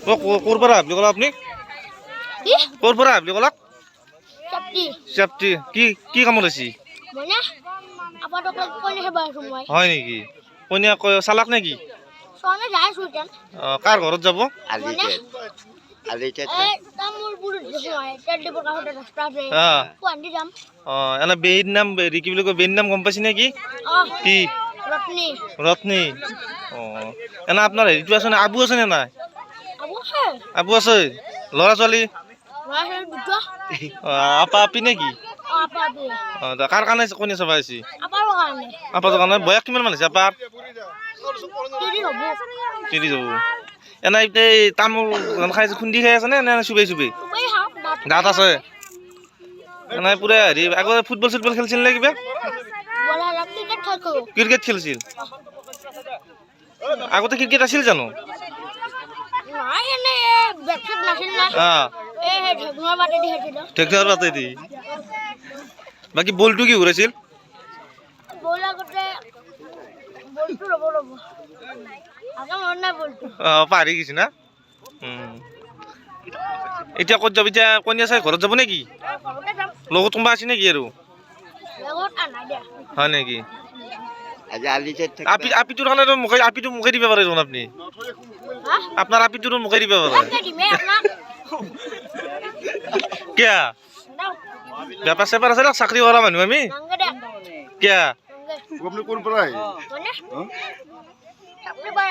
ক'ৰ পৰা বুলি ক'লা আপুনি? কি? ক'ৰ পৰা বুলি ক'লাক? চাপটি। চেপটি। কি কি কামত আহিছি? মানে আপাতক কইনা চাব আছো মই। হয় নেকি? কইনা চালাক নেকি? চনে যাই আছো এতিয়া। অঁ, কাৰ ঘৰত যাব? মানে এই তামোলপুৰত সোমাই তেল ডিপুৰ কাষতে ৰাস্তা আছে। গুৱাহাটী যাম। অঁ, এনে বেইৰ নাম হেৰি কি বুলি কয়, বেইৰ নাম গম পাইছি নেকি? অঁ। কি? ৰত্নী। ৰত্নী। অঁ, এনে আপোনাৰ হেৰিটো আছে নে, আবু আছে নে নাই? আবু আছে। আবু আছে। ল'ৰা ছোৱালী? ল'ৰা ছোৱালী দুটা। অঁ, আপা আপি নেকি? অঁ, আপা আপি। অঁ, কাৰ কাৰণে কইনা চাব আহিছি? আপাৰ কাৰণে। আপাৰ কাৰণে। বয়স কিমান মান হৈছে আপাৰ? 30 হ'ব। 30 হ'ব। এনে এতিয়া এই তামোল খাই আছে, খুন্দি খাই আছে নে, নে চুবাই চুবাই? চবেই খাওঁ, দাঁত। দাঁত আছে। এনে পুৰা হেৰি আগতে ফুটবল চুটবল খেলছিল নে কিবা? বলা ক্ৰিকেট খেলো। ক্ৰিকেট খেলছিল আগতে? ক্ৰিকেট আছিল জানো? নাই, এনে বেট চেট নাছিল না। এই সেই ঢেকনোৱাৰ বাটেদি খেলিছিলোঁ। ট্ৰেক্টৰ পাতেদি। বাকী বলটো কি ঘূৰাইছিল? বল আগতে বলটো, ৰ'ব ৰ'ব, আগে মনত নাই বলটো। অঁ, পাহৰি গৈছি না। এতিয়া ক'ত যাব? এতিয়া কন্যা চাই ঘৰত যাব নেকি? ঘৰতে যাম। লগত কোনোবা আছে নেকি আৰু? লগত আনাই দিয়া। হয় নেকি? আজি আলিতে। আপিটোৰ কাৰণে মুখে, আপিটো মুখে দিব পাৰে দেখোন আপুনি। হা? আপোনাৰ আপিটোৰো মুখে দিব পাৰে। তাকে দিমেই আপোনাক। কিয়া? দাও। বেপাৰ চেপাৰ আছে না, চাকৰি কৰা মানুহ আমি। নাংগে দে। কিয়া? নাংগে। আপুনি ক'ৰ পৰা আহে? মানে আপুনি পাই।